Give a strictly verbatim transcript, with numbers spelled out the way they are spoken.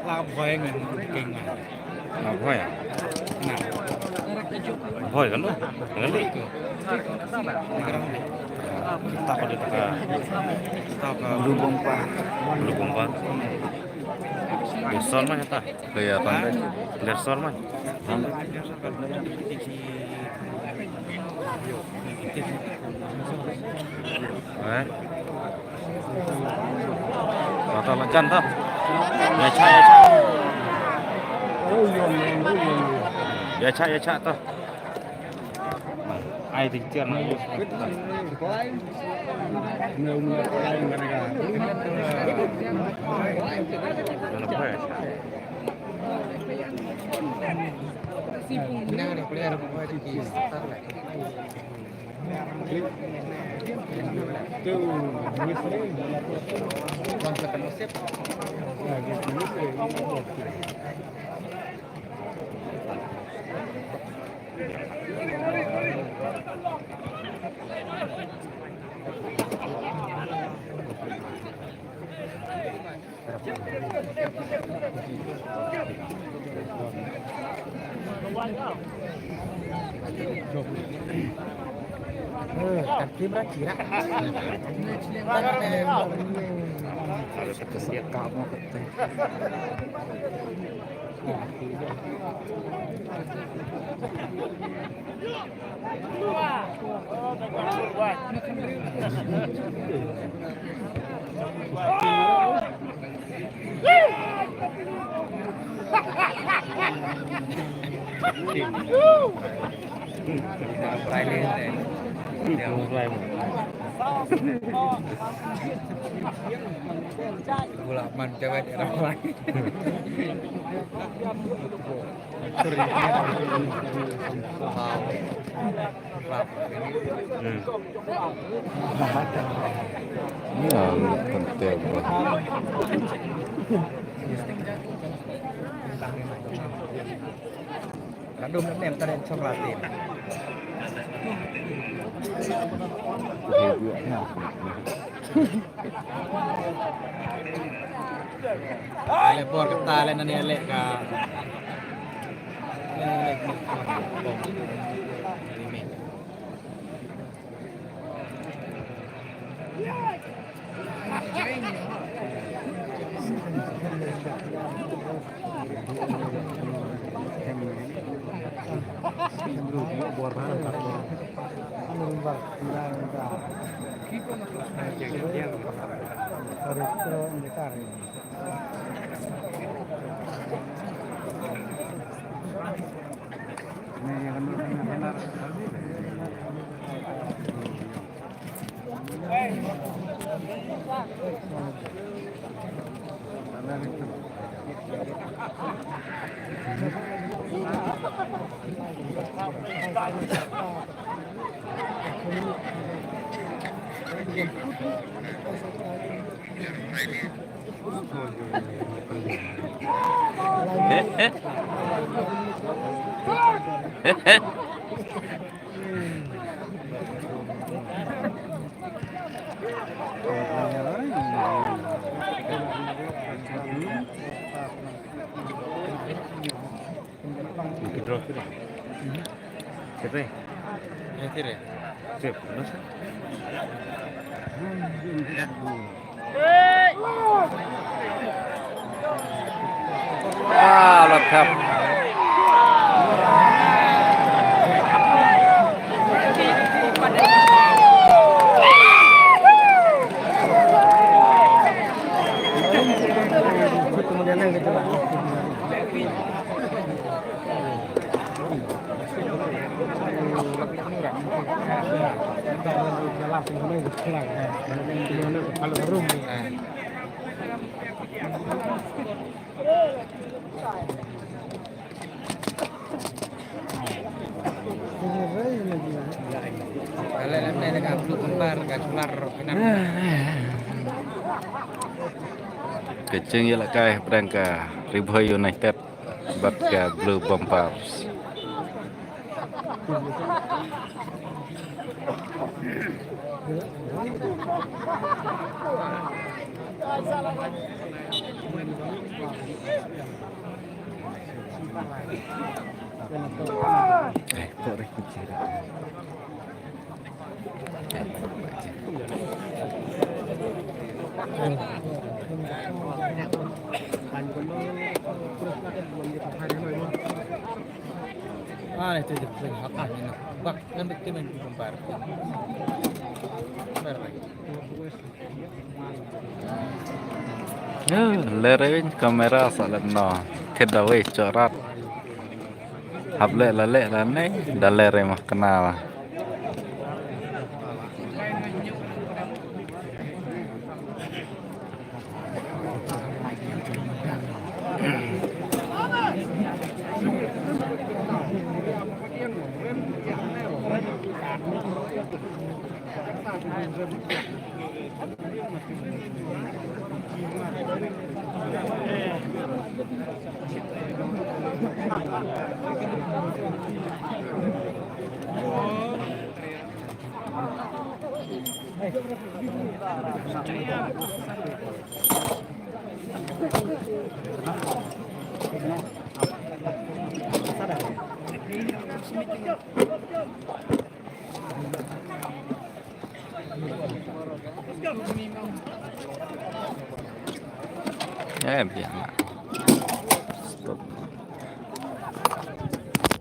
La Bhoi ngan king. La Bhoi ah? Na. Bhoi kan lo. Ngan li. Kita ko di taka. Kita ko Lubong Pa. Lubong Pa. Di Sorma kita. Iya, Pak. Ler Sorma. Eh. Mata la jan ta. Ya cha, ya cha. Ya cha, ya cha ta. Ai ti tiar na. Gula man cewek orang lain. Hmm. Ya, penting. Kadum nem taren coklat ni. Ale bor kata ale nani ale ka. Withdraw. Siapa? Ya, kira. Siap, terus? Ah, lengkap. Jingïalehkai hapdeng ka Ri Bhoi United bad ka Blue Bombers. Lerewin kamera salat no. Kedawai corat. Hap leh la leh la nei, da lere mah kenal. Eh, biang.